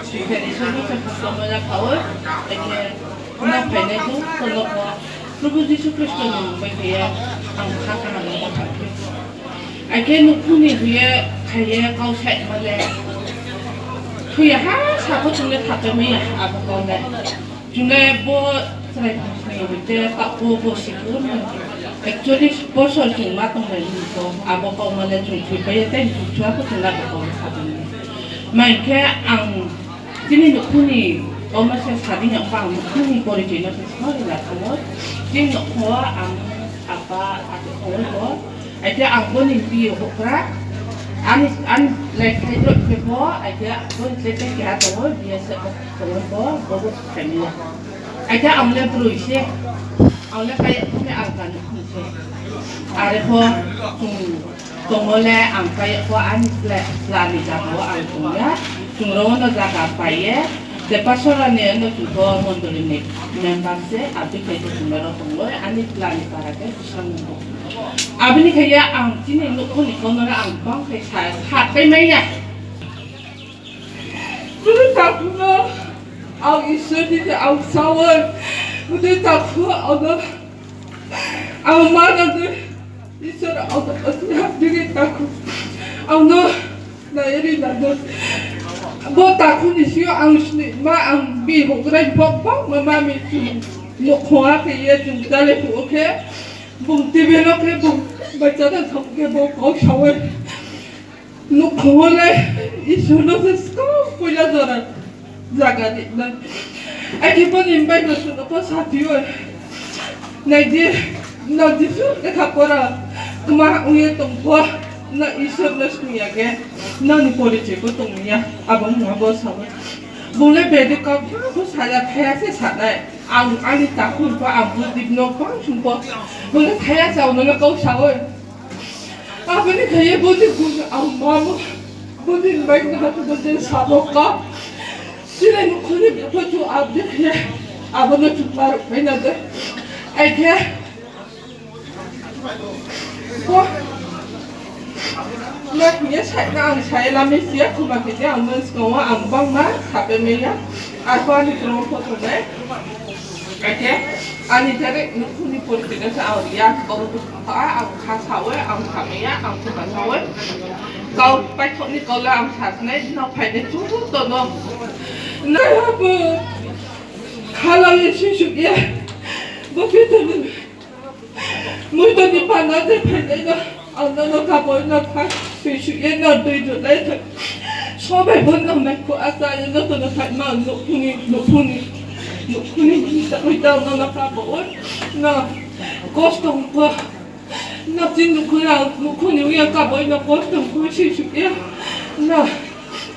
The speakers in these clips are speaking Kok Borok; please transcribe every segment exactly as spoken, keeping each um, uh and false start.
Siberi sobo se khasamo ya khawi, eke na phainai tu kono ko Prabhu Jisu Kristo ni mung bai khe ang kha kana no kha. Eke nukhung ni huye khaiye kau sai male. Thuya ha sabo chungle thapemaya abo kau le. Chungle bo chwrai phasni hwite takbo bo sikuru no. Ekchollis bosor chwng ma tonglai ni ko abo kau male chwng thwi pai tei chwng chwa ko chwng abo kau kha. Mai khe ang Chini nukhungni omo se sadi nokha ang nukhungni porichoi no se sori na thango. Chini nokho ang apa ate khoro ko. Aite ang boni biyo hokra. Ani an lai khai dro ke ko aite boni se ke ha to biya se ko ko ko bo khamila. Aite ang le broi se. Ang le kai ne ang kan se. Are ko. Tongo le ang kayakho ani pla-, plani jagao ang tongya. Chwng rono jaga paiye. Tei pastoralni ano chwngkho mondolini member se aboni khe chwngno tongo ani plani para khe bwskango. Aboni khe ya ang chini nukhungni kono ang bang khe sa, sa kai manya. Bwrwi takhukno ang Isorni khe ang saui, bwrwi takhuk ano ang manani Isor ang asli hapdigi takhuk ano naiwi nangno. Bo takhukni sio ang sini ma ang bi hokrai bok bok ma mami chwng nokhua khe ye chwng jale phuo khe bung T V no khe bung bachana thok khe bo kok saui. Nukhungo le Isorno se swkang puila jora jaga rinai. Akheboni bai no chwngno pho saphio. Naidi, no Jisu lekha pora kwma wngye tongpho, no Isorno swngya khe noni porichoi bo tongya. Abo wngma bo sao. Bole bedi kok pha pho saya thaya se sanai. Ang ani takhuk pho ang budip no bang sungpho. Bole thaya sao no kok saoi. Aboni khaye boni gun ang mamo. Boni bai na hatu boni sabok ka. Sile nukhuni bukho chu abdi khaye. Abono chu parok bai na de. Ai khe. Ko. Na khaye sai na ang sai lami siya khuma khaye ang mens ko ang bang ma sape meya. Arpa ni krong photo ne. Aike, ani jare nukhungni porichoi no sa ang riya, ang kha sawi, ang kha maya, ang kha sawi. Kau paithokni kau le ang sa sinai, no phainai chuto no. Na bo khala ye sisuk ye. Bo kito ni. Muitu ni pana de phainai no, ang nono kaboi no kha, twi sui ye no twi rwnai thang. Sobai bo no mai kho asa ye no tono thang ma nukhungni, nukhungni, nukhungni ni ta ui ta nono kaboi no kosto ko. No tin nukhung ang, nukhungni ui ang kaboi no kosto ko sui sui ye. No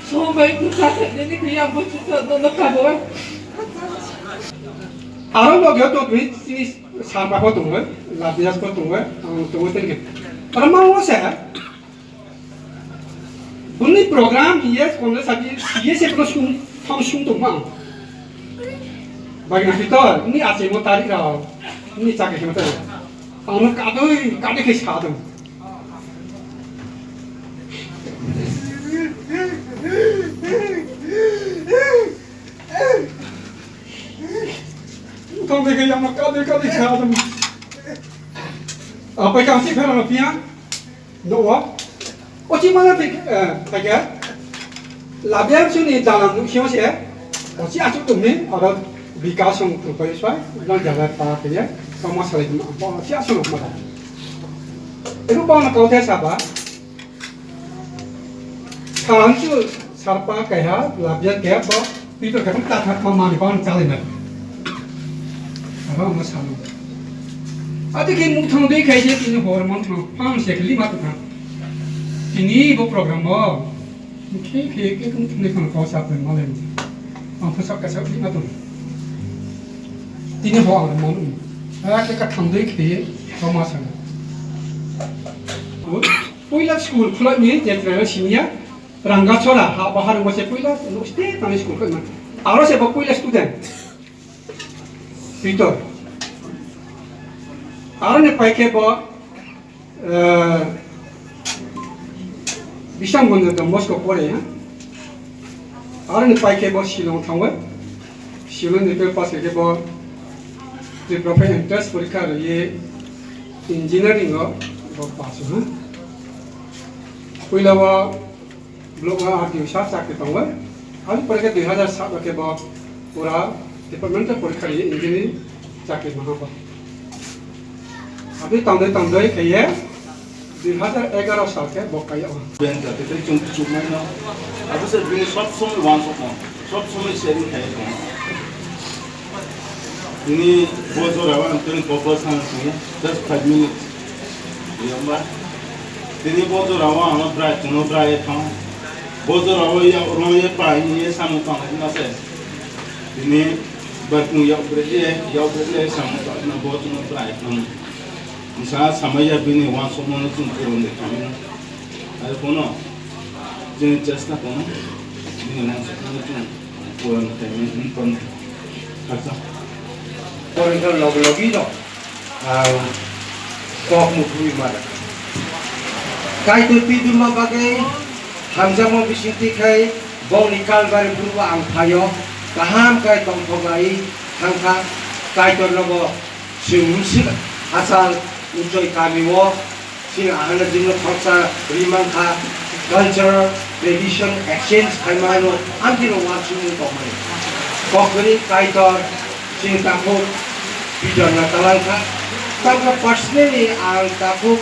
sobai ko sa thang ni ko yang bo chuto nono kaboi. Aro loge to twi Sarma pho tongo, Labias pho tongo, ang tongo tei khe. Oro ma o se, buni program hiye konde sabi hiye se kono sung, thang sung tongma. Bagna hitor, ni ache mo tari rao, ni chakhe mo tari. Ang kadoi, kadoi khe sa dong. Tong de ke yang ka de ka de kha dum. Apa kang si phara pia? No wa. O chi mana te, eh, ta kya? Labiam su ni dalam nu sio se. O chi achu tum ni, aro bikasong tu pai sai, lang jaga pa ke ya. Sama sale ma, o chi asu ma. Ru ba na kau te sa ba. Sahan chu sarpa kaiha, Labian kaiha, bo Pitor kaiha ta thak ma mani pawan chalai na. Aba ma salu. Ati ke muthang dei khai je tini hor man ma pan se kli ma ta. Tini bo program bo. Khe khe ke muthang dei khang kau sa pen ma le. Ang pha sa ka sa kli ma ta. Tini bo ang man. Ara ke ka thang dei khe kau ma sa. Puila school khulai ni je trai siniya Rangachora ha bahar mo se puila no ste tani school khulai man. Aro se bo puila student. Pitor. Aro ne pai khe bo, eh, Bisam Gonda Don Bosco pore ya. Aroni pai khe bo Shillong thango. Shillong ni pass khe bo Tripura phai entrance porikha rwi engineering o bo pass wngkha. Puila o block o R D O sa chakri tongo. Ani pore khe dui hazar sat o khe bo pura department o porikha rwi engineering chakri maha bo. Aboni tongdoi tongdoi khe ye dui hazar egaro sal khe bo kai o. Ben jati tei chwng kichuk mai no. Abo se bini sob somoi wansok no. Sob somoi sharing khai tongo. Tini bo jora o ang tini bo bo sang sini just five minutes. Yamba. Tini bo jora o ang brai kuno brai thang. Bo jora o ya ro ye pai ni ye samung tang na se. Tini bar kung ya bre ye ya bre le samung tang na bo kuno brai thang. Misa samaya bini wansok no chung puron de kami. Ai kono, jini chesta kono, jini wansok no chung puron de kami, kono, khasa. Porikha log logi no, ah, kok mukrui mara. Kaitor twi duma bagwi hamjakma bisingtwi khai bongni Kalbari phuru ang phaio, kaham khe tongthok lai thangkha, Kaitor nobo chwng hachal Uchoi kamio chini ahana jingno khoroksa ri mankha, cultural tradition exchange khaimano amtino uansukmung tongmani. Kokbini Kaitor chini takhuk Peter no talangkha. Tamkhe personally ang takhuk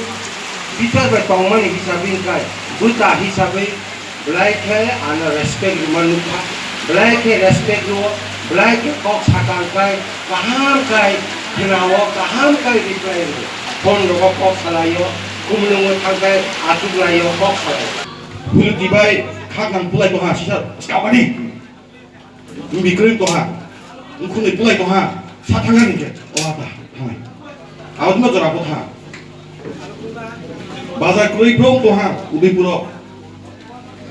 Peter bai tongmani hisabwi wngkha, bwta hisabwi belai khe ano respect rwma nukha, belai khe respect rwo, belai khe kok sakang khai, kaham khai khwnao, kaham khai reply rwo. Phone rogo kok salaio, kumulungo thangkhai achuk laio, kok salaio. Bulu dibai khak nang bulai tongha sisa skabadi. Bini kwrwi tongha, wngkhorni bulai tongha, sa thangha hinkhe, o ata thangnai. Abotma jora botha. Bazar kwrwi bro tongha, Udaipuro.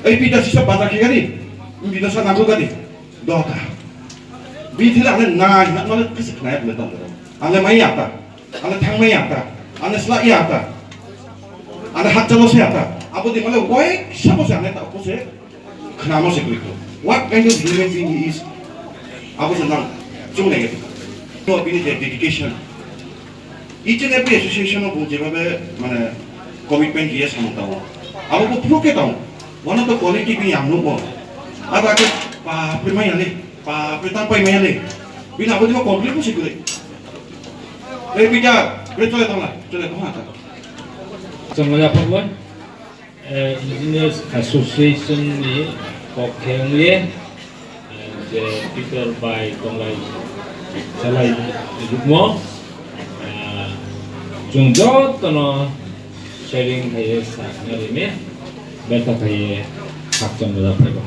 Ei pita sisa bazar khe gani, bini sa nangkuk gani, dota. Bini thila ane nai, na male kisi khnaya bole tong. Ane mai ata, ane thang mai ata, ane sla ya ata, ane hat jalo se ata. Aboni male wai sabo se ane ta ko se. Khnama se kwrwi kho. What kind of human being he is? Abo se nang chung nai. To bini je dedication. Each and every association o bo jebabe mane commitment riya samung tao. Abo bo phuru khe tao. One of the quality bini ang nugo. Abo ake pa pri mai ale, pa pri tang pai mai ale. Bini abo dima complete ko se kwrwi. Ei pita, bre chole tong la, chole tong la ta. Chong la pok la. Eh, Engineers Association ni kok khe wngye, eh, je Peter bai tonglai chalai rukmo, eh, chwng jotono sharing khaiye sakna rime, beta khaiye khakchangma phaibo.